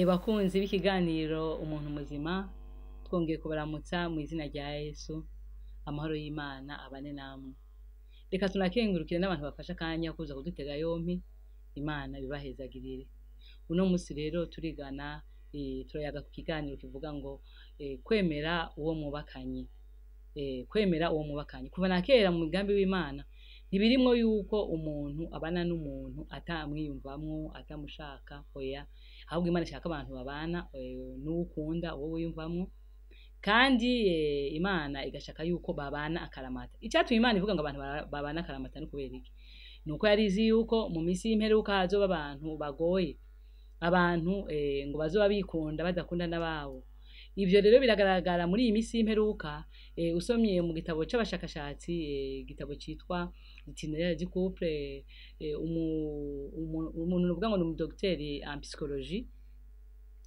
Bakunzi b'ikiganiro Umuntu Muzima, twongeye kubaramutsa mu izina rya Yesu. Amahoro y'Imana abane namwe. Reka tunakengurukire n'abantu bafashe akanya kuza kudutega yompi, Imana ibibahezagirire. Uno musi rero turigana, turayaga ku kiganiro kivuga ngo kwemera uwo mwubakanye. Kwemera uwo mwubakanye. Kuva na kera mu migambi w'Imana ntibirimwo yuko umuntu abana n'umuntu atamwiyumvamwo, atamushaka, oya. Ahubwo Imana ishaka abantu babana n'uwukunda, uwo wiyumvamwo, kandi Imana igashaka yuko babana akaramata. Icatumye Imana ivuga ngo abantu babana akaramata ni kubera iki? Nuko yari izi yuko mu minsi y'imperuka hazoba abantu bagoye, abantu ngo bazoba bikunda badakunda n'ababo. Ivyo rero biragaragara muri iyi minsi y'imperuka. Usomye mu gitabo c'abashakashatsi, igitabo citwa Itinéraire du couple, umuntu nuvuga ngo ni umudokiteri en psychologie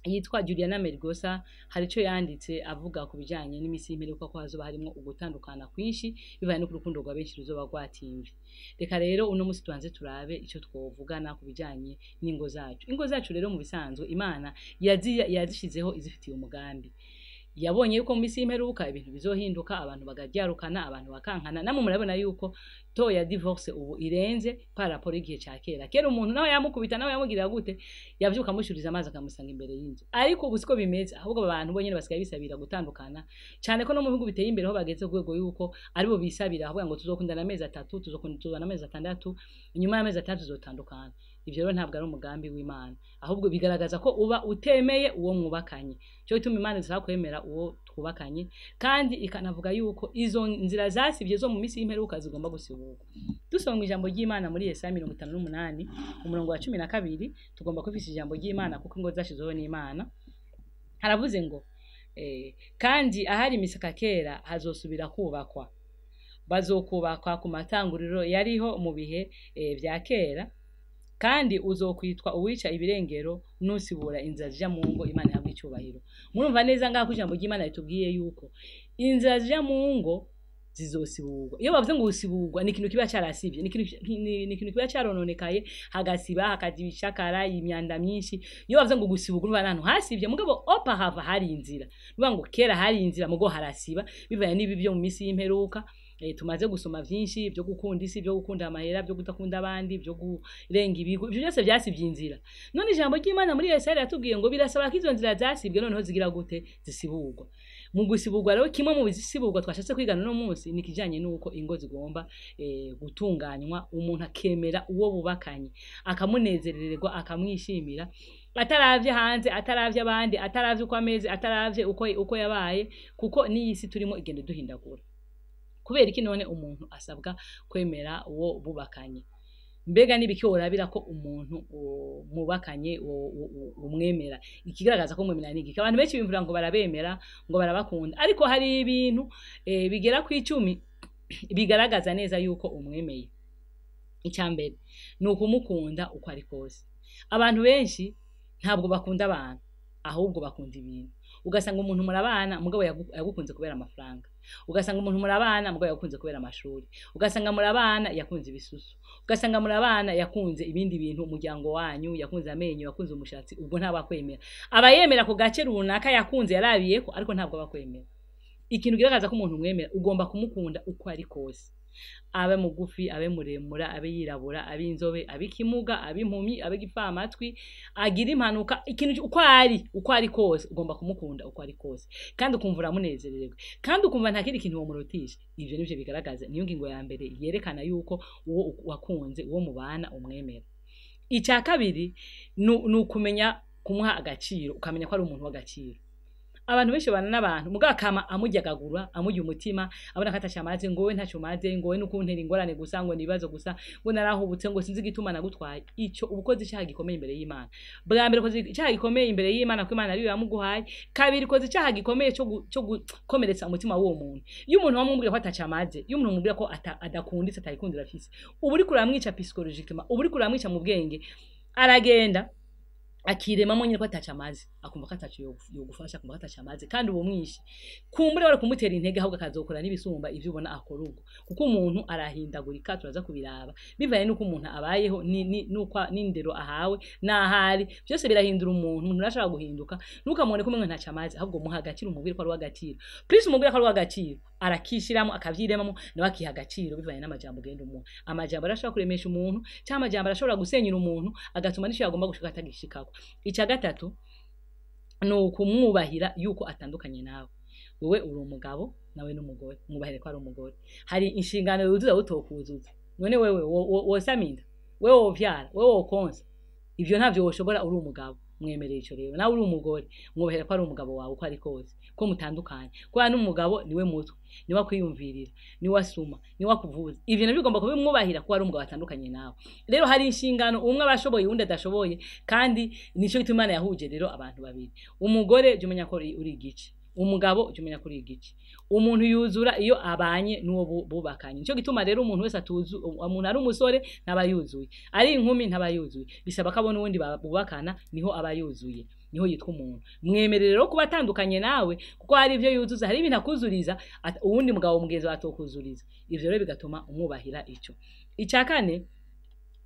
yitwa Juliana Melgosa, hari ico yanditse avuga ku bijanye n'imisi y'imperuka, ko hazoba harimwo ugutandukana kwinshi bivanye no urukundo rwa benshi ruzoba rwatimvye. Reka rero uno musi tubanze turabe ico twovugana ku bijanye n'ingo zacu. Ingo zacu rero mu bisanzwe Imana yazishizeho izifitiye umugambi. Yabonye yuko mu misi y'imperuka ibintu bizohinduka, abantu bagaryarukana, abantu bakankana. Namwe murabona yuko taux ya divorce ubu irenze par rapport y'igihe ca kera. Kera umuntu nawe yamukubita, nawe yamugirira gute, yavyuka amushuriza amazi akamusanga imbere y'inzu. Ariko ubu siko bimeze, ahubwo abantu bonyene basigaye bisabira gutandukana, cane ko no mu bihugu biteye imbere ho bageze ku rwego yuko aribo bisabira, ahubwo ngo tuzokundana amezi 3, tuzokundana amezi 6, inyuma y'amezi 6 tuzotandukana. Ivyo rero ntabwo ari umugambi w'Imana, ahubwo bigaragaza ko uba utemeye uwo mwubakanye. Cyo gituma Imana idusaba kwemera uwo twubakanye, kandi ikanavuga yuko izo nzira zasivye zo mu misi y'imperuka zigomba gusiburwa. Dusoma ijambo ry'Imana muri Yesaya 58 umurongo wa 12, tugomba kwifisha ijambo ry'Imana kuko ingo zashizweho n'Imana. Haravuze ngo kandi ahari imisaka kera hazosubira kubakwa, bazokubakwa ku matanguriro yariho mu bihe vya kera, kandi uzokwitwa uwica ibirengero nusibura inzira zija mu ngo. Imana ihabwe icyubahiro. Murumva neza ngaho ko ijambo ry'Imana ritubwiye yuko inzira zija mu ngo zizosiburwa. Iyo bavuze ngo gusiburwa, ni ikintu kiba carasivye, ni ikintu kiba carononekaye, hagasiba, hakaja ibishakara, imyanda myinshi. Iyo bavuze ngo gusiburwa, urumva n'ahantu hasivye, mugabo auparavant hari inzira. Nuvuga ngo kera hari inzira, mugo harasiba bivanye n'ibi byo mu misi y'imperuka. Tumaze gusoma vyinshi byo gukunda isi, byo gukunda amahera, byo kudakunda abandi, byo kurenga ibigo, ivyo byose vyasivye inzira. None ijambo ry'Imana muri Yesaya riratubwiye ngo birasaba ko izo nzira zasibwe noneho zigira gute? Zisiburwa. Mu gusiburwa rero, kimwe mu bizisiburwa twashatse kwigana uno munsi ni ikijanye n'uko ingo zigomba gutunganywa, umuntu akemera uwo bubakanye, akamunezerererwa, akamwishimira, ataravye hanze, ataravye abandi, ataravye uko ameze, ataravye uko yabaye, kuko n'iyi si turimo igenda duhindagura. Kubera iki none umuntu asabwa kwemera uwo bubakanye? Mbega n'ibiki worabira ko umuntu mubakanye umwemera? Ikigaragaza ko umwemera ni igiki? Abantu benshi bimvura ngo barabemera, ngo barabakunda, ariko hari ibintu bigera ku 10 bigaragaza neza yuko umwemeye. Icya mbere ni ukumukunda uko ari kose. Abantu benshi ntabwo bakunda abantu, ahubwo bakunda ibintu. Ugasanga umuntu murabana, mugabo yagukunze kubera amafaranga. Ugasanga umuntu murabana, mugabo yagukunze kubera amashuri. Ugasanga murabana, yakunze ibisusu. Ugasanga murabana, yakunze ibindi bintu, umuryango wanyu, yakunze amenyo, yakunze umushatsi. Ubwo ntabwo akwemera. Aba yemera ku gace runaka yakunze, yarabiyeko, ariko ntabwo aba akwemera. Ikintu kigaragaza ko umuntu umwemera, ugomba kumukunda uko ari kose, abe mugufi, abe muremure, abe yirabura, abe inzobe, abe ikimuga, abe impumyi, abe igipfamatwi, agira impanuka, ikintu uko ari kose, ugomba kumukunda uko ari kose, kandi ukumva uramunezerewe, kandi ukumva nta kindi kintu womurutisha. Ivyo nivyo bigaragaza, niyo ngingo ya mbere yerekana yuko uwo wakunze, uwo mubana, umwemera. Icya kabiri ni ukumenya kumuha agaciro, ukamenya ko ari umuntu w'agaciro. Abantu benshi babana n'abantu, mugabo akama amuryagagura, amurya umutima, abona ko ataco amaze, ngo we ntaco umaze, ngo we nukuntera ingorane gusa, ngo nibibazo gusa, ngo narahubutse, ngo sinzi igituma nagutwaye. Ico uba ukoze icaha gikomeye imbere y'Imana. Bwa mbere ukoze icaha gikomeye imbere y'Imana, ko Imana ariyo yamuguhaye. Kabiri, ukoze icaha gikomeye co gukomeretsa umutima w'uwo muntu. Iyo umuntu wamubwira ko ataco amaze, iyo umuntu wamubwira ko adakunditse, atayikundira afise, uba uriko uramwica psychologiquement, uba uriko uramwica mu bwenge. Aragenda Akiremamo nyine ko ataca amazi, akumva ko ataco yogufasha, akumva ko ataca amazi, kandi uwo mwishi kumbure wari kumutera intege, ahubwo akazokora n'ibisumba ivyo ubona akora ubwo, kuko umuntu arahindagurika. Turaza kubiraba bivanye n'uko umuntu abayeho, n'uko n'indero ahawe n'ahari, byose birahindura umuntu. Umuntu arashobora guhinduka. Ntukamubone ko umengo ntaca amazi, ahubwo muha agaciro, umubwire ko ari uw'agaciro. Plus umubwire ko ari uw'agaciro, arakishiramo, akavyiremamo, nawe akiha agaciro bivanye n'amajambo ugenda umuha. Amajambo arashobora kuremesha umuntu, cyangwa amajambo arashobora gusenyera umuntu, agatuma n'ico yagomba gushika atagishikako. Icya gatatu ni ukumwubahira yuko atandukanye nawe. Wowe uri umugabo, nawe n'umugore. Mwubahire ko ari umugore. Hari inshingano yuzuza utokuzuza. None wewe wosaminda, wewe wovyara, wewe wokonsa? Ivyo ntavyo woshobora uri umugabo. Mwemereye ico rero. Nawe uri umugore, mwubahire ko ari umugabo wawe uko ari kose, ko mutandukanye, kubera n'umugabo niwe mutwe, niwe akwiyumvirira, niwe asuma, niwe akuvuza. Ivyo navyo ugomba kubimwubahira, kuko ari umugabo atandukanye nawe. Rero hari inshingano umwe aba ashoboye, uwundi adashoboye, kandi nico gituma Imana yahuje rero abantu babiri. Umugore, jya umenya ko uri igice; umugabo, jya umenya ko uri igice. Umuntu yuzura iyo abanye n'uwo bubakanye. Nico gituma rero umuntu wese atuzu. Umuntu ari umusore ntaba yuzuye, ari inkumi ntaba yuzuye. Bisaba ko abona uwundi bubakana, niho aba yuzuye, niho yitwa umuntu. Mwemerere rero kuba atandukanye nawe, kuko hari ibyo yuzuza, hari ibintu akuzuriza uwundi mugabo mugenzi wawe atokuzuriza. Ivyo rero bigatuma umwubahira ico. Icya kane,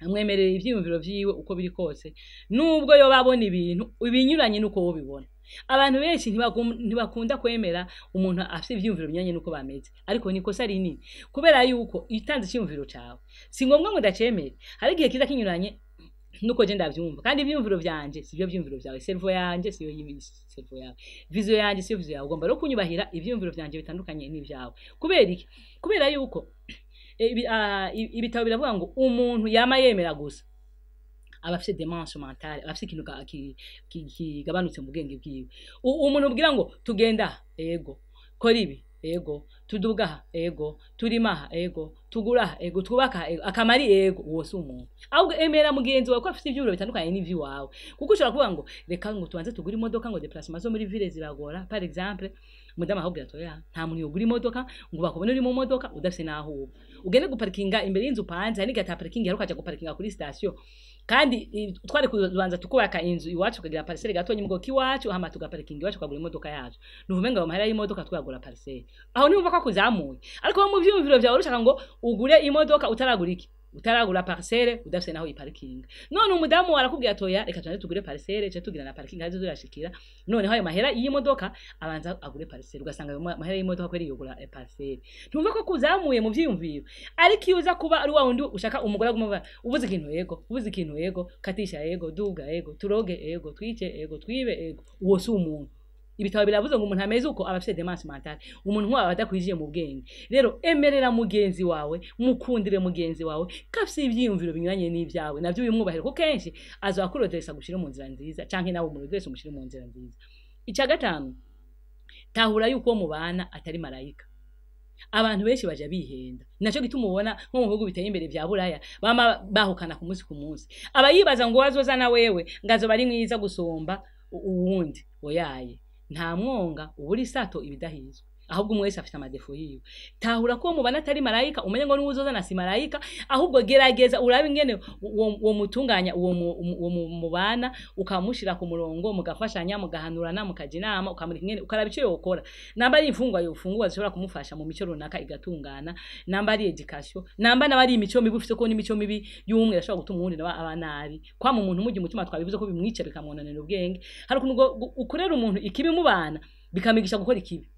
amwemerera ivyiyumviro vyiwe uko biri kose, nubwo yoba abona ibintu ibinyuranye n'uko wowe ubibona. Abantu benshi ntibakunda kwemera umuntu afite ivyiyumviro binyuranye n'uko bameze, ariko ni ikosa rinini, kubera yuko iyo utanze icyiyumviro cawe, si ngombwa ngo ndacemere. Hari igihe kiza kinyuranye nuko je ndavyumva, kandi ivyiyumviro vyanje sivyo vyiyumviro vyawe, cerveau yanje siyo cerveau yawe, vision yanje siyo vision yawe. Ugomba rero kunyubahira ivyiyumviro vyanje bitandukanye n'ivyawe. Kubera iki? Kubera yuko ibitabo biravuga ngo umuntu yama yemera gusa aba afise démence mentale, aba afise ikintu kigabanutse mu bwenge bwiwe. Umuntu ubwira ngo tugenda aha, ego, kora ibi, ego, tuduga aha, ego, turima aha, ego, tugura aha, ego, twubaka aha, ego, akamari ego, uwo si umuntu. Ahubwo emera mugenzi wawe ko afise ivyiyumviro bitandukanye n'ivy'iwawe, kuko ushobora kuvuga ngo reka ngo tubanze tugure imodoka, ngo déplacement zo muri ville ziragora, par exemple. Mudamu ahubwo atoya, nta muntu yogura imodoka ngo bakubone uri mu modoka udafise n'aho uba. Ugende guparikinga imbere y'inzu upanze, hari n'igihe ata parikingi ihari, ukaja guparikinga kuri station. Kandi twari kubanza tukubaka inzu iwacu, tukagira parcelle gatonya mu iwacu, hama tugaparikinga iwacu, tukagura imodoka yacu. Nuvume ngo amahera y'imodoka twagura parcelle aho, niwumva ko akuzamuye. Ariko wowe mu vyiyumviro vyawe ushaka ngo ugure imodoka utaragura iki, utaragura parcelle, udafise naho iparikinga. None umudamu arakubwira atoya, reka tubanze tugure parcelle, ce tugira na parking hazo zirashikira, noneho ayo mahera y'imodoka abanza agure parcelle. Ugasanga ayo mahera y'imodoka kweri yogura parcelle. Ntumva ko kuzamuye mu vyiyumviro? Ariko iyo uza kuba ari wa wundi ushaka umugore aguma avuga, ubuze ikintu yego, ubuze ikintu yego, katisha yego, duga yego, turoge yego, twice yego, twibe yego, uwo si umuntu. Ibitabo biravuze ngo umuntu ameze uko aba afise démence mentale, umuntu nk'uwo aba adakwijije mu bwenge. Rero emerera mugenzi wawe, mukundire mugenzi wawe ko afise ivyiyumviro binyuranye n'ivyawe, navyo bimwubahire, kuko kenshi azoba akuroderesa gushira mu nzira nziza, canke nawe umuroderesa umushire mu nzira nziza. Ica gatanu, tahura yuko uwo mubana atari marayika. Abantu benshi baja bihenda. Naco gituma ubona nko mu bihugu biteye imbere vya Buraya bama bahukana ku munsi ku munsi. Aba yibaza ngo wazoza na wewe ngo azoba ari mwiza gusumba uwundi. Oyaye, nta mwonga ubura isato ibidahizwe, ahubwo umwe wese afite ama défauts yiwe. Tahura ko uwo mubana atari marayika, umenye ngo n'uwuzoza na si marayika. Ahubwo gerageza urabe ingene uwo mutunganya uwo mubana, ukamushira ku murongo, mugafashanya, mugahanurana, mukaja inama, ukamurika ingene, ukaraba ico yokora, namba ari imfungwa yofungwa zishobora kumufasha mu mico runaka igatungana, namba ari éducation, namba nawe ari imico mibi ufite, ko n'imico mibi y'umwe irashobora gutuma uwundi nawe aba nabi. Kwama umuntu mujya umutima, twabivuze ko bimwica, bikamwononera ubwenge. Hari ukuntu ukorera umuntu ikibi mubana, bikamigisha gukora ikibi,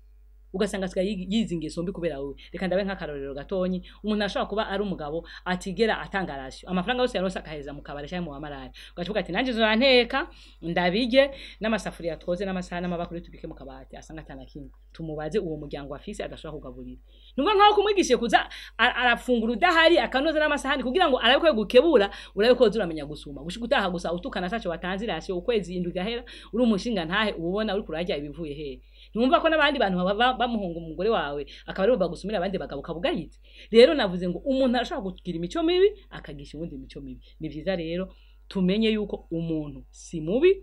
ugasanga asigaye yize ingeso mbi kubera wowe. Reka ndabe nk'akarorero gatonyi. Umuntu ashobora kuba ari umugabo atigera atanga ration, amafaranga yose yaronse akaheza mu kabare cyangwa mu bamaraya. Ugaca ati nanje zoranteka ndabige n'amasafuriya twoze n'amasahani n'amabakuri tubike mu kabati, asanga atana kimwe. Tumubaze uwo muryango afise adashobora kugaburira. Numva nkaho kumwigishije kuza arafungura udahari, akanoza n'amasahani, kugira ngo arabe ko gukebura, urabe ko uramenya gusuma. Gushika utaha gusa utukana ataco watanze ration, ukwezi indwi gahera uri umushinga ntahe, ubona uri kurarya ibivuye hehe? Ntumva ko n'abandi bantu baba bamuhunga umugore wawe, akaba aribo bagusumira abandi bagabo, kabugayitse. Rero navuze ngo umuntu arashobora kugira imico mibi, akagisha uwundi imico mibi. Ni vyiza rero tumenye yuko umuntu si mubi,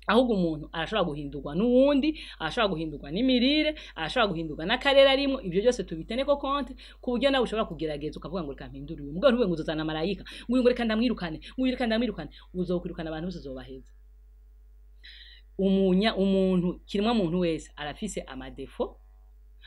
ahubwo umuntu arashobora guhindurwa n'uwundi, arashobora guhindurwa n'imirire, arashobora guhindurwa n'akarere arimo. Ibyo byose tubiteneko compte, ku buryo nawe ushobora kugerageza ukavuga ngo reka mpindure uyu mugabo. Ntuvuge ngo uzozana marayika, ngo uyu ngo reka ndamwirukane, ngo uyu reka ndamwirukane. Uzokwirukana abantu bose, uzobaheza. Umuntu, kiremwa muntu wese arafise ama défauts,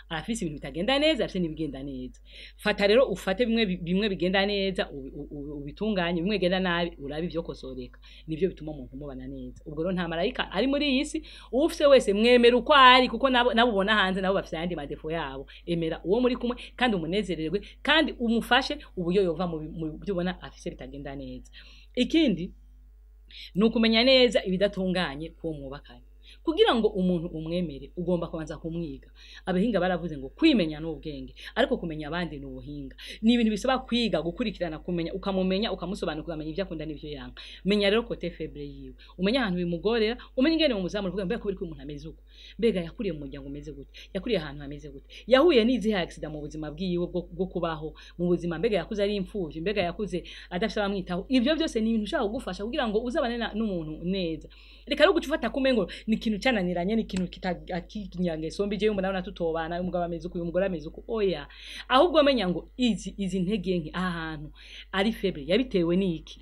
arafise ibintu bitagenda neza, arafise n'ibigenda neza. Fata rero ufate bimwe bigenda neza ubitunganye, bimwe bigenda nabi urabe ivyokosoreka. Nivyo bituma umuntu mubana neza. Ubwo rero nta marayika ari muri iyi si. Uwufise wese mwemera uko ari, kuko nabo ubona hanze nabo bafise ayandi ma défauts yabo. Emera uwo muri kumwe kandi umunezererwe kandi umufashe uburyo yova mu byo ubona afise bitagenda neza. Ikindi ni ukumenya neza ibidatunganye k'uwo mwubakanye. Kugira ngo umuntu umwemere, ugomba kubanza kumwiga. Abahinga baravuze ngo kwimenya ni ubwenge, ariko kumenya abandi ni ubuhinga. Ni ibintu bisaba kwiga, gukurikirana, kumenya, ukamumenya, ukamusobanukirwa, ukamenya ibyo akunda n'ibyo yanga. Menya rero côté faible yiwe, umenye ahantu bimugorera, umenye ingene mumuzamura, uvuga: mbega kubera ko umuntu ameze uko, mbega yakuriye mu muryango umeze gute, yakuriye ahantu hameze gute, yahuye n'izihe accident mu buzima bwiwe bwo kubaho mu buzima, mbega yakuze ari imfuvyi, mbega yakuze adafise abamwitaho? Ivyo byose ni ibintu ushobora kugufasha kugira ngo uzabane n'umuntu neza. Reka rero guca ufata kumengo ni ikintu cananiranye, ni ikintu kitanyangeso mbi, jewe mbona tutobana, umugabo ameze uku, uyu mugore ameze uku. Oya, ahubwo menya ngo izi ntege nke, aha hantu ari faible, yabitewe n'iki?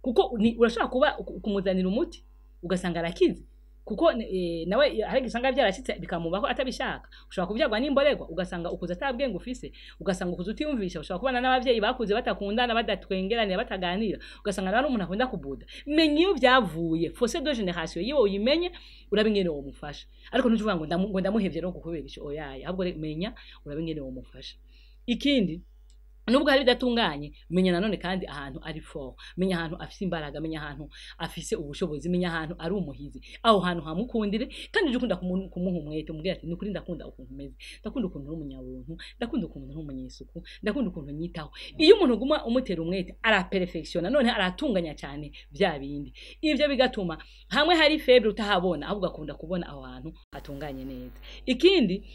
Kuko urashobora kuba kumuzanira umuti ugasanga arakize, kuko nawe hari igihe usanga byarashitse bikamubaho atabishaka. Ushobora kubyagwa n'imborerwa, ugasanga ukuze atabwenge ufise, ugasanga ukuze utiyumvisha. Ushobora kubana n'abavyeyi bakuze batakundana, badatwengeranira, bataganira, ugasanga nawe ari umuntu akunda kubuda. Menya iyo byavuye, fossé de génération yiwe uyimenye, urabe ingene womufasha. Ariko ntuvuga ngo ngo ndamuhevye no kukubera ico, oyaye. Ahubwo menya urabe ingene womufasha. Ikindi, nubwo hari bidatunganye, menya nanone kandi ahantu ari fort, menya ahantu afise imbaraga, menya ahantu afise ubushobozi, menya ahantu ari umuhizi. Aho hantu hamukundire kandi uje ukunda kumuha umwete, umubwire ati: "Nukuri ndakunda ukuntu umeze, ndakunda ukuntu uri umunyabuntu, ndakunda ukuntu uri umunyesuku, ndakunda ukuntu unyitaho." Iyo umuntu uguma umutera umwete, araperfectiona, none aratunganya cyane bya bindi. Ivyo bigatuma hamwe hari faible utahabona, ahubwo akunda kubona aho hantu hatunganye neza. Ikindi,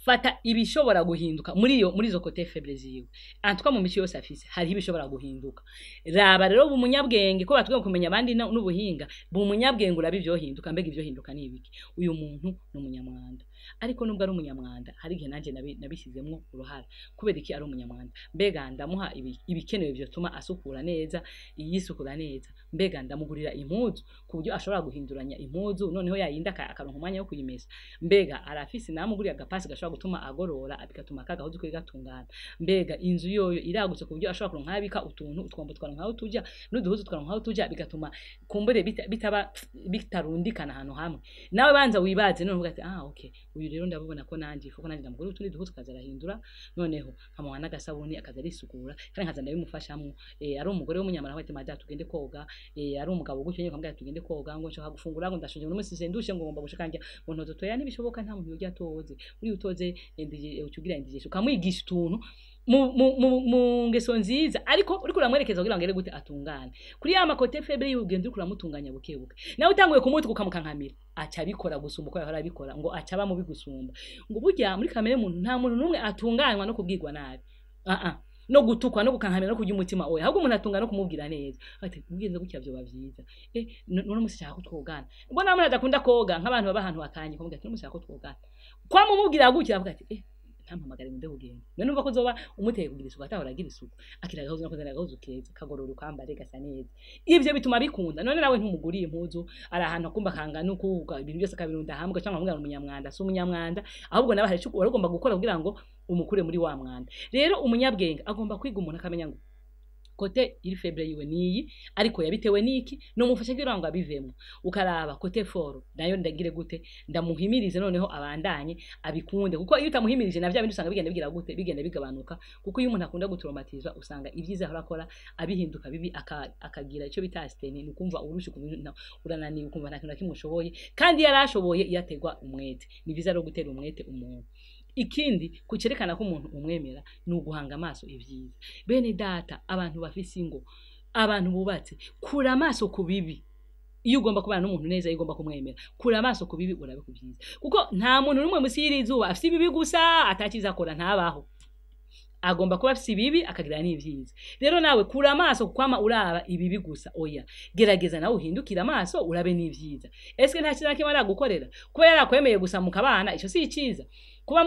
fata ibishobora guhinduka muri izo côté faible ziwe. Antuka mu mico yose afise hariho ibishobora guhinduka. Raba rero umunyabwenge, ko batubwiye kumenya abandi n'ubuhinga, umunyabwenge uraba ivyohinduka. Mbega ivyohinduka ni ibiki? Uyu muntu ni umunyamwanda, ariko nubwo ari umunyamwanda, hari igihe nanjye nabishyizemwo uruhara. Kubera iki ari umunyamwanda? Mbega ndamuha ibikenewe vyotuma asukura neza, yisukura neza? Mbega ndamugurira impuzu ku buryo ashobora guhinduranya impuzu, noneho yayinda akaronka umwanya wo kuyimesa? Mbega arafise, namuguriye agapasi gashobora gutuma agorora, bigatuma kagahuzu ke gatungana? Mbega inzu yoyo iragutse ku buryo ashobora kuronka aho abika utuntu, utwombo tukaronka aho tuja, n'uduhuzu tukaronka aho tuja, bigatuma kumbure bitaba bitarundikana ahantu hamwe? Nawe banza wibaze, none uvuga ati: "Ah, okay, uyu rero ndabubona ko nanje ifu ko nanje ndamugurira utundi duhuzu kaza arahindura, noneho nkamuha n'agasabuni akaza arisukura, kandi nkaza ndabimufashamwo." Ari umugore w'umunyamara ati: "Mada, tugende koga." Ari umugabo gutyo nyine ukamubwira ati: "Tugende koga," ngo nshaka gufungura, ngo ndashonje, ngo umunsi ndushe, ngo ngomba gushika njya, ngo ntozo toya. Ntibishoboka, nta muntu yurya atoze. Uri utoze ucugira indigestion. Ukamwigisha utuntu mu ngeso nziza, ariko uriko uramwerekeza kugira ngo agere gute atungane kuri ya ma côté faible y'ugenda uriko uramutunganya buke buke. Nawe utanguye kumutuka, ukamukankamira, aca abikora gusumba uko yahora abikora, ngo aca aba mubi gusumba. Ngo burya muri kamere muntu nta muntu n'umwe atunganywa no kubwirwa nabi, ah ah, no gutukwa, no gukankamira, no kurya umutima, oya. Ahubwo umuntu atungana no kumubwira neza ati: "Ugenze gutya vyoba vyiza." None musi shaka ko twogana, ubwo namwe adakunda koga, nk'abantu baba ahantu hakanye, kumubwira ati: "None shaka ko twogana." Kwamumubwira gutya, avuga ati: "Ntampamagare ngo kugenda." None numva ko uzoba umuteye kugira isuku, atahora agira isuku, akira agahuzu, no kuzana agahuzu keza kagorora, ukambare gasa neza. Ivyo bituma bikunda. None nawe ntumuguriye impuzu, ari ahantu akumba kangana uku, ibintu byose akabirunda hamwe, cyangwa nkamubwira ngo umunyamwanda. Si umunyamwanda, ahubwo nawe hari ico wari ugomba gukora kugira ngo umukure muri wa mwanda. Rero umunyabwenge agomba kwiga umuntu, akamenya ngo côté iri faible yiwe niyi, ariko yabitewe niki, nomufasha kugira ngo abivemo. Ukaraba côté fort nayo, ndagire gute ndamuhimirize, noneho abandanye abikunde? Kuko iyo utamuhimirije, na bya bindi usanga bigenda bigira gute, bigenda bigabanuka. Kuko iyo umuntu akunda gutraumatizwa, usanga ibyiza ahora akora abihinduka bibi, akagira icyo bita asthénie, ni ukumva urusha, ukumva urananiwe, ukumva nta kintu na kimwe ushoboye kandi yarashoboye iyo ategwa umwete. Ni byiza rero gutera umwete umuntu. Ikindi kucerekana ko umuntu umwemera ni uguhanga amaso ibyiza. Bene data, abantu bafise ingo, abantu bubatse, kura amaso ku bibi. Iyo ugomba kubana n'umuntu neza, iyo ugomba kumwemera, kura amaso ku bibi, urabe ku byiza, kuko nta muntu n'umwe musi y'iri zuba afise ibibi gusa atakiza akora, ntabaho. Agomba kuba afise ibibi, akagira n'ivyiza. Rero nawe kura amaso kukwama uraba ibibi gusa, oya. Gerageza nawe uhindukire amaso urabe n'ivyiza. Eske nta cyiza na kimwe aragukorera? Kuba yarakwemeye gusa mukabana, ico si iciza? Kuba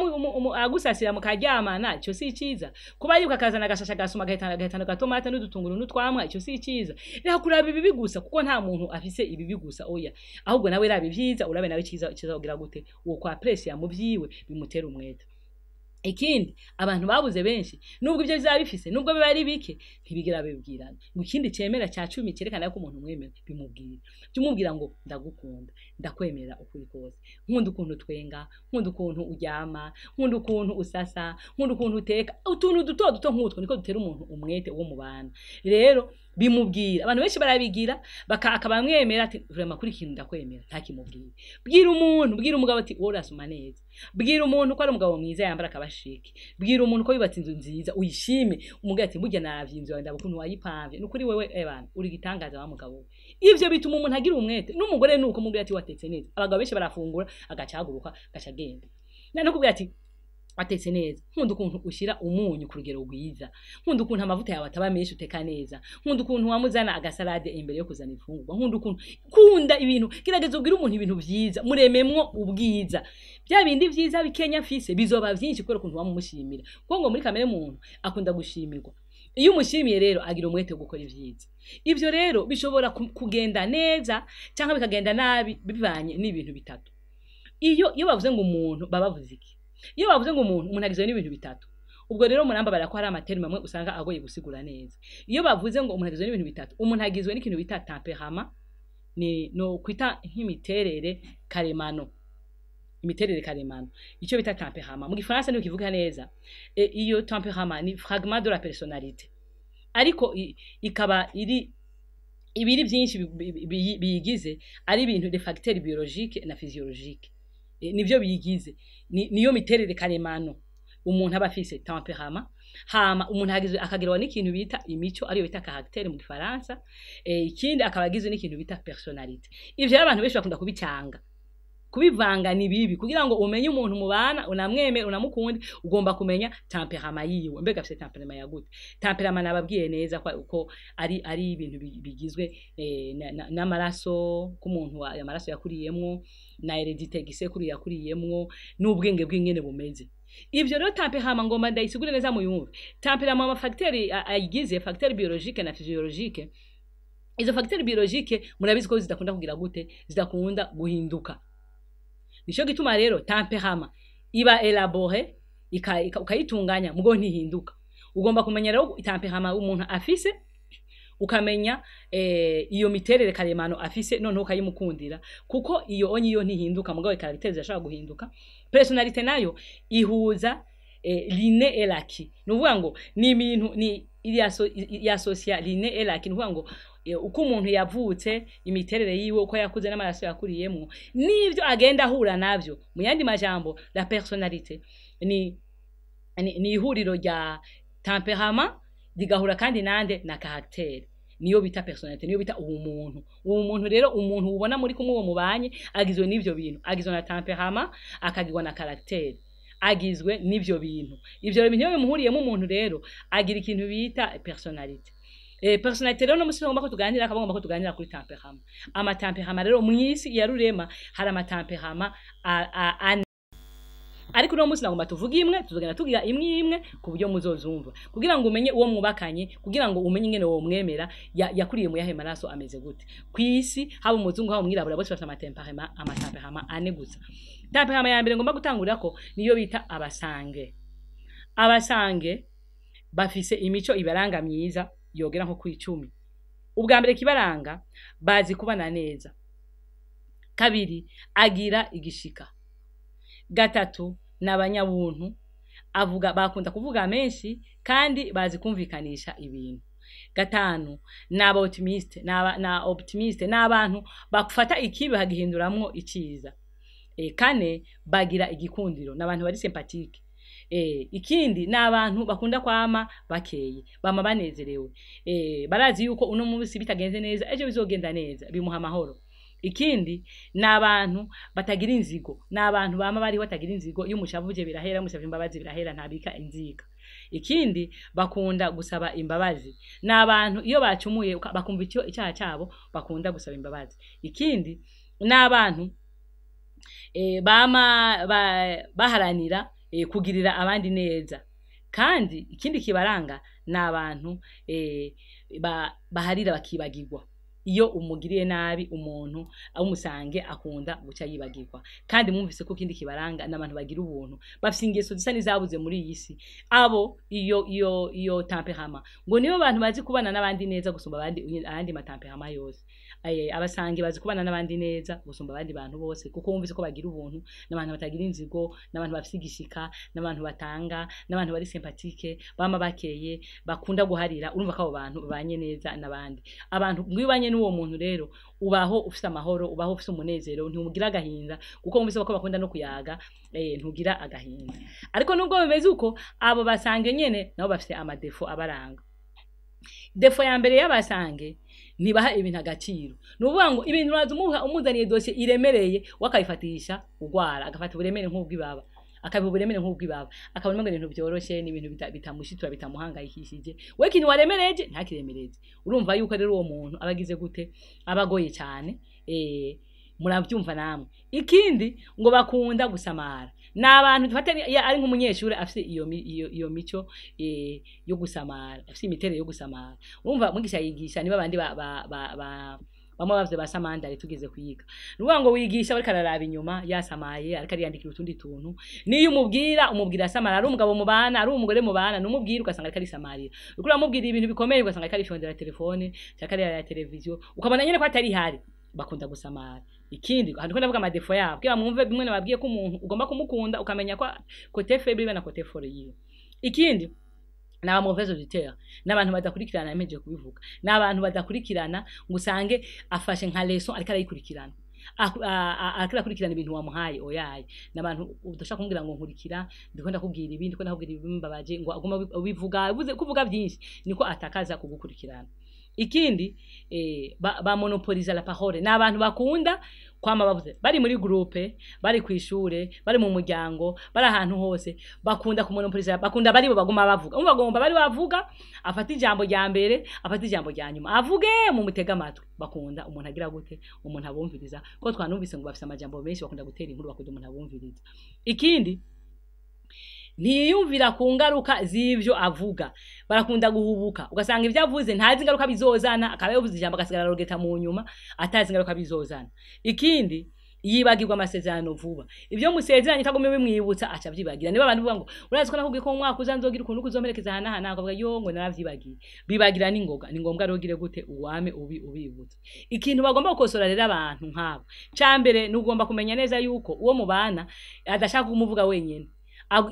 agusasira mukaryamana, ico si iciza? Kuba yuko akazana agashasha agasuma, agahitana agatomate n'udutunguru n'utwamwa, ico si iciza? Reka kuraba ibibi gusa, kuko nta muntu afise ibibi gusa, oya. Ahubwo nawe raba ivyiza, urabe nawe iciza, iciza ugira gute uwo kwa apprécier mu vyiwe, bimutera umwete. Ikindi abantu babuze benshi, nubwo ibyo bizaba bifise, nubwo biba ari bike, ntibigera bibwirana. Ngo ikindi cemera cya 10 cyerekana ko umuntu umwemera, bimubwira, jya umubwira ngo ndagukunda, ndakwemera ukuri kose, nkunda ukuntu twenga, nkunda ukuntu uryama, nkunda ukuntu usasa, nkunda ukuntu uteka. Utuntu duto duto nk'utwo niko dutera umuntu umwete wo mubana. Rero bimubwira, abantu benshi barabigira akaba amwemera ati vraiment kuri ikintu ndakwemera, ntakimubwira. Bwira umuntu, bwira umugabo ati wowe urasoma neza, bwira umuntu ko ari umugabo mwiza yambara akaba chic, bwira umuntu ko yubatse inzu nziza uyishime, umugabo ati burya naravye inzu yawe, ndaba ukuntu wayipamvye, nukuri wewe ebana uri gitangaza wa mugabo we. Ivyo bituma umuntu agira umwete. N'umugore nuko, mubwira ati watetse neza. Abagabo benshi barafungura agacaguruka agaca agenda. No kubwira ati watetse neza, nkunda ukuntu ushira umunyu ku rugero rwiza, nkunda ukuntu amavuta yawe ataba menshi, uteka neza, nkunda ukuntu wamuzana agasalade imbere yo kuzana imfungurwa, nkunda ukuntu kunda ibintu. Gerageza ubwire umuntu ibintu vyiza, murememwo ubwiza. Bya bindi vyiza bikenya afise bizoba vyinshi kubera ukuntu wamumushimira, kuko ngo muri kamere muntu akunda gushimirwa. Iyo umushimiye rero agira umwete wo gukora ivyiza. Ivyo rero bishobora kugenda neza cyangwa bikagenda nabi bivanye n'ibintu bitatu. Iyo bavuze ngo umuntu, baba bavuze iki? Iyo bavuze ngo umuntu, umuntu agizwe n'ibintu bitatu. Ubwo rero murambabara ko hari ama termes amwe usanga agoye gusigura neza. Iyo bavuze ngo umuntu agizwe n'ibintu bitatu, umuntu agizwe n'ikintu bita tempérament, ni no kwita nk'imiterere karemano, imiterere karemano, icyo bita tempérament mu gifaransa niyo kivuga neza. Iyo tempérament ni fragment de la personnalité, ariko ikaba iri ibiri byinshi biyigize ari ibintu des facteurs biologiques na physiologiques. Nivyo biyigize, niyo miterere karemano umuntu aba afise, tempérament. Hama umuntu agizwe akagirwa n'ikintu bita imico, ariyo bita caractère mu gifaransa. Ikindi akaba agizwe n'ikintu bita personnalité. Ivyo rero abantu benshi bakunda kubicanga, kubivanga ni bibi. Kugira ngo umenye umuntu mubana, unamwemere, unamukunde, ugomba kumenya tempérament yiwe. Mbega afise tempérament ya gute? Tempérament nababwiye neza ko ari ibintu bigizwe n'amaraso k'umuntu, amaraso yakuriyemwo na hérédité, gisekuru yakuriyemwo, n'ubwenge bw'ingene bumeze. Ivyo rero tempérament ngomba ndayisigure neza muyumve. Tempérament, ama facteurs ayigize, facteur biologique na physiologique. Izo facteur biologique murabizi ko zidakunda kugira gute? Zidakunda guhinduka. Nico gituma rero tempérament iba élaborée, ukayitunganya, mugo ntihinduka. Ugomba kumenya rero tempérament umuntu afise, ukamenya iyo miterere karemano afise, noneho ukayimukundira, kuko iyo onye iyo ntihinduka, mugabo caractère zirashobora guhinduka. Personnalité nayo ihuza l'inné et l'acquis. Ni ukuvuga ngo ni ibintu ni yasocia l'inné et l'acquis. Ni ukuvuga ngo uko umuntu yavutse, imiterere yiwe, uko yakuze n'amaraso yakuriyemwo, n'ivyo agenda ahura navyo. Mu yandi majambo, la personnalité ni ihuriro rya tempérament rigahura kandi nande? Na caractère. Niyo bita personnalité, niyo bita ubumuntu. Ubumuntu rero, umuntu ubona muri kumwe, uwo mubanye, agizwe n'ivyo bintu: agizwe na tempérament, akagirwa na caractère, agizwe n'ivyo bintu. Ivyo bintu iyo bimuhuriyemo umuntu rero agira ikintu bita personnalité. Personnalité rero no musi ngomba ko tuganira, akaba ngomba ko tuganira kuri tempérament. Ama tempérament rero, mw'isi ya rurema hari ama tempérament ane, ariko uno munsi nagomba tuvuge imwe. Tuzogenda tugira imwe imwe ku buryo muzozumva, kugira ngo umenye uwo mwubakanye, kugira ngo umenye ingene uwo mwemera yakuriye mu yahe maraso, ameze gute. Kw'isi haba umuzungu, haba umwirabura, bose bafite ama tempérament, ama tempérament ane gusa. Tempérament ya mbere ngomba gutangurira ko niyo bita aba sanguins. Aba sanguins bafise imico ibaranga myiza yogera nko ku 10. Ubwa mbere kibaranga, bazi kubana neza. Kabiri, agira igishika. Gatatu, ni abanyabuntu, avuga, bakunda kuvuga menshi kandi bazi kumvikanisha ibintu. Gatanu, ni aba optimiste, na optimiste, ni abantu bafata ikibi bagihinduramwo iciza. Kane, bagira igikundiro, ni abantu bari sympathique. Ikindi ni abantu bakunda kwama bakeye, bama banezerewe. Barazi yuko uno munsi bitagenze neza, ejo bizogenda neza, bimuha amahoro. Ikindi ni abantu batagira inzigo, ni abantu bama bariho batagira inzigo. Iyo umushavuje birahera, umushavye imbabazi birahera, ntabika inzika. Ikindi bakunda gusaba imbabazi, ni abantu iyo bacumuye bakumva icyo icyaha cyabo bakunda gusaba imbabazi. Ikindi ni abantu bama baharanira kugirira abandi neza. Kandi ikindi kibaranga ni abantu baharira bakibagirwa. Iyo umugiriye nabi umuntu umusange akunda guca yibagirwa. Kandi mwumvise ko ikindi kibaranga ni abantu bagira ubuntu, bafise ingeso zisa n'izabuze muri iyi si. Abo iyo tempérament ngo nibo bantu bazi kubana n'abandi neza gusumba abandi ayandi ma tempéraments yose. Abasange bazi kubana n'abandi neza gusumba abandi bantu bose, kuko wumvise ko bagira ubuntu, n'abantu batagira inzigo, n'abantu bafise igishika, n'abantu batanga, n'abantu bari sympathique, bama bakeye, bakunda guharira. Urumva ko abo bantu babanye neza n'abandi. Abantu ngo iyo ubanye n'uwo muntu rero ubaho ufise amahoro, ubaho ufise umunezero, ntimugira agahinda, kuko wumvise ko bakunda no kuyaga, ntugira agahinda. Ariko nubwo bimeze uko, abo basange nyene nabo bafise ama défauts abaranga. Défaut ya mbere y'abasange, ntibaha ibintu agaciro. Ni ukuvuga ngo ibintu uraza umuha, umuzaniye dosiye iremereye, wakayifatisha ugwara, agafata uburemere nk'ubw'ibaba, akabiha uburemere nk'ubw'ibaba, akabona ngo ibintu byoroshe, ni ibintu bitamushitura, bitamuhangayikishije. We ikintu waremereje ntakiremereze. Urumva yuko rero uwo muntu aba agize gute? Aba agoye cyane. Murabyumva namwe. Ikindi ngo bakunda gusamara, ni abantu dufate ari nk'umunyeshuri afise iyo mico yo gusamara, afise imiterere yo gusamara. Urumva mwigisha yigisha niba abandi ba bamwe bavye ba samandari tugeze kwiga. Ni ukuvuga ngo wigisha ariko araraba inyuma yasamaye, ariko ariyandikira utundi tuntu. Niyo umubwira asamara, ari umugabo mubana, ari umugore mubana, numubwira ugasanga ariko arisamarira. Uriko uramubwira ibintu bikomeye ugasanga ariko arifyondera telefone canke araraba televiziyo, ukabona nyene ko atari ihari. Bakunda gusamara. Ikindi aha ndiko ndavuga ama défauts yabo kugira mwumve bimwe nababwiye ko umuntu ugomba kumukunda ukamenya ko côté faible ibe na côté fort yiwe. Ikindi ni aba mauvais auditeur, ni abantu badakurikirana. Mpejeje kubivuga, ni abantu badakurikirana, ngo usange afashe nka leçon ariko arayikurikirana, ariko arakurikirana ibintu wamuhaye. Oyaye, ni abantu udashaka kumubwira ngo nkurikira, ndiko ndakubwira ibi, ndiko ndakubwira ibi bimbabaje, ngo aguma ubivuga uvuze kuvuga byinshi, niko atakaza kugukurikirana. Ikindi ba monopoliza la parole, ni abantu bakunda kwama bavuze, bari muri groupe, bari kwishure, bari mu muryango, bari ahantu hose, bakunda kumonopoliza, bakunda bari bo baguma bavuga. Umva, bagomba bari bavuga, afata ijambo rya mbere, afata ijambo rya nyuma, avuge mu mutega amatwi. Bakunda umuntu agira gute? Umuntu abumviriza, ko twanumvise ngo bafise amajambo menshi, bakunda gutera inkuru, bakunda umuntu abumviriza. Ikindi, ntiyiyumvira ku ngaruka z'ivyo avuga. Barakunda guhubuka, ugasanga ivyo avuze ntazi ingaruka bizozana, akaba yavuze ijambo agasigara arogeta mu nyuma atazi ingaruka bizozana. Ikindi, yibagirwa amasezerano vuba. Ibyo musezeranye utagume bimwibutsa aca avyibagira. Niba abantu bavuga ngo urazi ko nakubwiye ko mu mwaka uza nzogira ukuntu kuzomperekeza aha n'aha n'aha, akavuga yo ngo naravyibagiye. Bibagira n'ingoga. Ni ngombwa rero ugire gute? Uwame ubi ubibutsa. Ikintu bagomba gukosora rero abantu nk'abo, ca mbere ni ugomba kumenya neza yuko uwo mubana adashaka kumuvuga wenyene.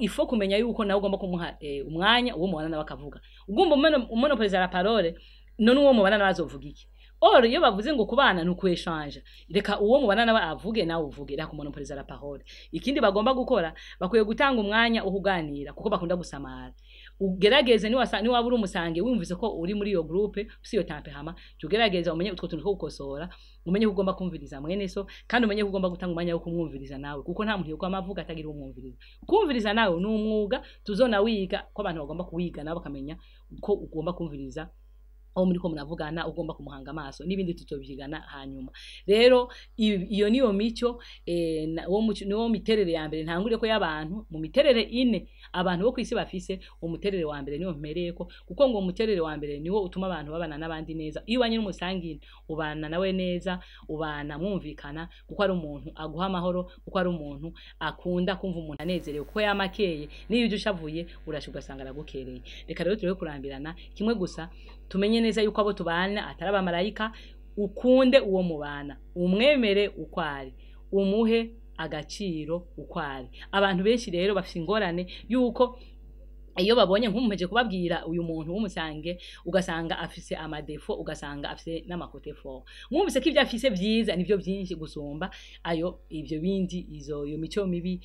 Ifo kumenya yuko nawe ugomba kumuha umwanya, uwo mubana nawe akavuga. Ugomba umonopoliza la parole, none uwo mubana nawe azovuga iki? Or iyo bavuze ngo kubana ni ukweshanja, reka uwo mubana nawe avuge, nawe uvuge, reka kumonopoliza la parole. Ikindi bagomba gukora, bakwiye gutanga umwanya wo kuganira, kuko bakunda gusamara. Ugerageze niwaba uri umusange, wumvise ko uri muri iyo groupe ufise iyo tempérament, jya ugerageza umenye utwo tuntu two gukosora, umenye ko ugomba kumviriza mwene so, kandi umenye ko ugomba gutanga umwanya wo kumwumviriza nawe, kuko nta muntu yokwama avuga atagira umwumviriza. Kumviriza nawe ni umwuga tuzona wiga, ko abantu bagomba kuwiga nabo bakamenya ko ugomba kumviriza aho muri ko muravugana, ugomba kumuhanga amaso n'ibindi tutobyigana hanyuma. Rero iyo niyo mico, uwo muco niwo miterere ya mbere ntangure ko y'abantu mu miterere ine abantu bo kwisi bafise. Umuterere wa mbere niwo mpereyeko, kuko ngo umuterere wa mbere niwo utuma abantu babana n'abandi neza. Iyo ubanye n'umu sanguin ubana nawe neza, ubana mwumvikana, kuko ari umuntu aguha amahoro, kuko ari umuntu akunda kumva umuntu anezerewe, kuko yamakeye. Niyo uje ushavuye urasha ugasanga aragukereye. Reka rero turebe kurambirana kimwe gusa, tumenye neza yuko abo tubana atari abamarayika. Ukunde uwo mubana, umwemere uko ari, umuhe agaciro uko ari. Abantu benshi rero bafite ingorane yuko Iyo babonye nk'umuheje kubabwira uyu muntu w'umusange, ugasanga afise ama défauts, ugasanga afise n'ama côtés forts. Mwumvise ko ivyo afise vyiza nivyo vyinshi gusumba ayo ivyo bindi, izo iyo mico mibi,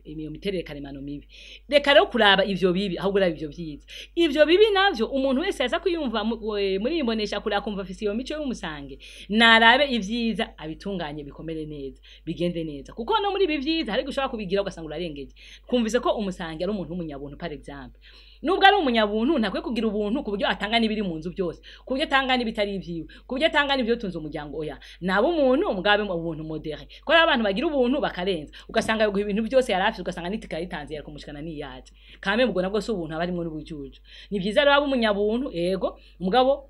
iyo miterere karemano mibi. Reka rero kuraba ivyo bibi, ahubwo uraba ivyo vyiza. Ivyo bibi navyo, umuntu wese aza kwiyumva muri imbonesha kure akumva afise iyo mico y'umusange, narabe ivyiza abitunganye, bikomere neza, bigende neza, kuko no muri ibi vyiza hari gushobora kubigira ugasanga urarengeje. Twumvise ko umusange ari umuntu w'umunyabuntu. Par exemple, nubwo ari umunyabuntu, ntakwiye kugira ubuntu ku buryo atanga n'ibiri mu nzu byose, ku buryo atanga n'ibitari ivyiwe, ku buryo atanga n'ivyo tunze umuryango. Oya, naba umuntu mugabe ubuntu modéré, ko ari abantu bagira ubuntu bakarenza, ugasanga yaguha ibintu byose yari afise, ugasanga n'itika yitanze yari kumushikana niyaje kame. Ubwo nabwo si ubuntu, aba arimwo n'ubujuju. Ni vyiza rero aba umunyabuntu, ego, mugabo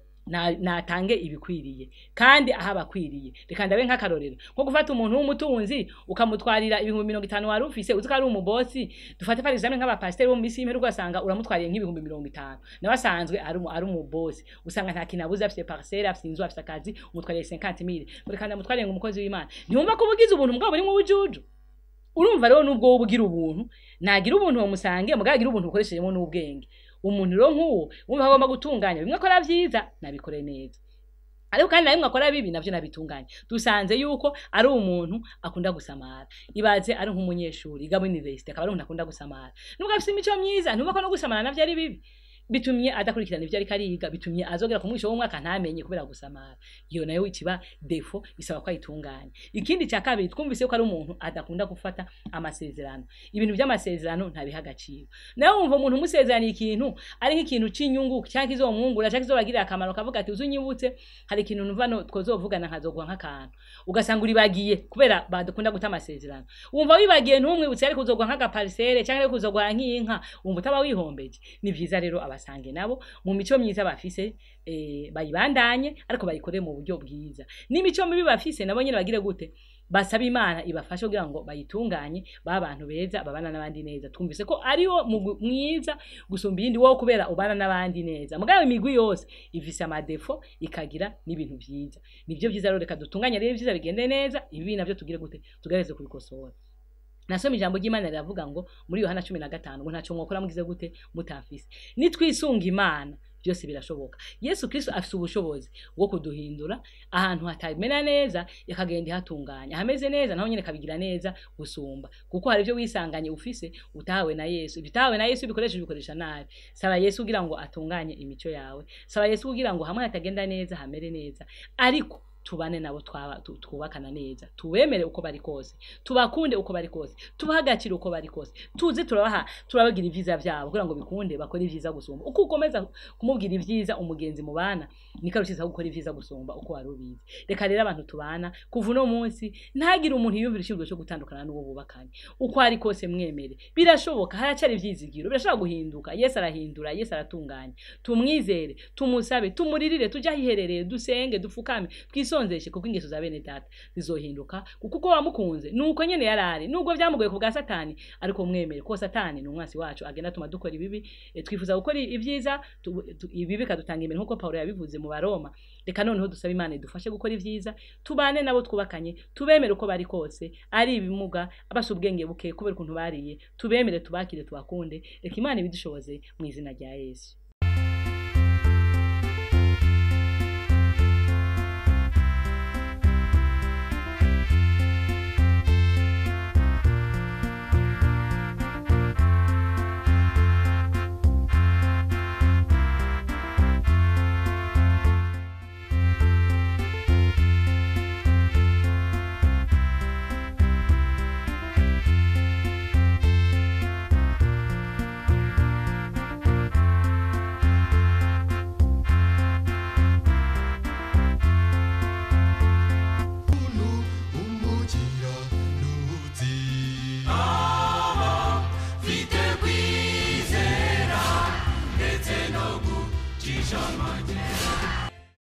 natange ibikwiriye kandi aho abakwiriye. Reka ndabe nk'akarorero, nko gufata umuntu w'umutunzi ukamutwarira 50.000 wari ufise, uzi ko ari umubosi. Dufate par exemple nk'abapasiteri bo mu misi y'imperuka, ugasanga uramutwariye nk'ibihumbi 50, nawe asanzwe ari umubosi, usanga nta kintu abuze, afise parcelle, afise inzu, afise akazi, umutwariye 50.000, reka ndamutwariye ngo umukozi w'Imana. Ntiwumva ko ubugize ubuntu mugabo burimwo ubujuju? Urumva rero, nubwo wowe ugira ubuntu, nagira ubuntu uwo musange, mugabo agira ubuntu bukoreshejemo n'ubwenge. Umuntu rero nk'uwo wumva agomba gutunganya bimwe akora vyiza, nabikore neza, ariko kandi na bimwe akora bibi navyo nabitunganye. Dusanze yuko ari umuntu akunda gusamara. Ibaze ari nk'umunyeshuri yiga muri university, akaba ari umuntu akunda gusamara, nubwo afise imico myiza. Ntumva ko no gusamara navyo ari bibi? Bitumye adakurikirana ivyo ariko ariga, bitumye azogera ku mwisho w'umwaka ntamenye kubera gusamara. Iyo nayo ikiba défaut, bisaba ko ayitunganya. Ikindi cya kabiri, twumvise ko ari umuntu adakunda gufata amasezerano. Ibintu by'amasezerano ntabiha agaciro. Nawe wumva umuntu umusezeraniye ikintu, ari nk'ikintu c'inyungu cyangwa kizomwungura cyangwa kizobagirira akamaro, kavuga ati: "Uzunyibutse, hari ikintu numva no twozovugana, nkazoguha nk'akantu," ugasanga uribagiye kubera badakunda guta amasezerano. Wumva wibagiye, ntumwibutse, ariko uzoguha nk'aga parcelle cyangwa ariko uzoguha nk'inka, wumva utaba wihombeje? Ni vyiza rero abasange nabo mu mico myiza bafise bayibandanye, ariko bayikore mu buryo bwiza. N'imico mibi bafise nabo nyene bagire gute? Basaba Imana ibafashe kugira ngo bayitunganye, ba bantu beza babana n'abandi neza. Twumvise ko ariwo mugwi mwiza gusumba iyindi wowe, kubera ubana n'abandi neza. Mugabo imigwi yose ifise ama défauts, ikagira n'ibintu vyiza. Nivyo vyiza rero, reka dutunganye rero ibyiza bigende neza, ibibi navyo tugire gute? Tugerageze kubikosora. Nasoma ijambo ry'Imana riravuga ngo muri Yohana 15 ngo ntaco mwokora mugize gute? Mutafise. Nitwisunga Imana byose birashoboka. Yesu Kristo afise ubushobozi bwo kuduhindura ahantu hatamera neza, yakagenda ihatunganya. Hameze neza naho nyene kabigira neza gusumba, kuko hari ibyo wisanganye ufise utahawe na Yesu. Ibyo utahawe na Yesu bikoresha, bikoresha nabi. Saba Yesu kugira ngo atunganye imico yawe. Saba Yesu kugira ngo hamwe hatagenda neza hamere neza. Ariko tubane nabo twubakana neza, tubemere uko bari kose, tubakunde uko bari kose, tubahe agaciro uko bari kose, tuze turabaha, turababwira ivyiza vyabo kugira ngo bikunde bakore ivyiza gusumba. Uko ukomeza kumubwira ivyiza umugenzi mubana, niko arushizaho gukora ivyiza gusumba uko wari ubizi. Reka rero abantu tubana, kuva uno munsi ntagire umuntu yiyumvira iciyumviro cyo gutandukana n'uwo bubakanye. Uko ari kose mwemere, birashoboka, haracari ivyizigiro, birashobora guhinduka. Yesu arahindura, Yesu aratunganya. Tumwizere, tumusabe, tumuririre, tujye ahiherereye, dusenge, dufukame, twisonzeshe, kuko ingeso za bene data zizohinduka, kuko uko wamukunze nuko nyene yarari, nubwo vyamugoye ku bwa Satani. Ariko mwemere ko Satani ni umwansi wacu, agenda atuma dukora ibibi. Twifuza gukora ibyiza, ibibi kadutanga imbere, nkuko Paulo yabivuze mu Baroma. Reka noneho dusabe Imana idufashe gukora ibyiza, tubane nabo twubakanye, tubemere uko bari kose, ari ibimuga, abasha ubwenge buke kubera ukuntu bariye, tubemere, tubakire, tubakunde. Reka Imana ibidushoboze mu izina rya Yesu. Umukiranutsi aba mfite kwizera ndetse no gucisha.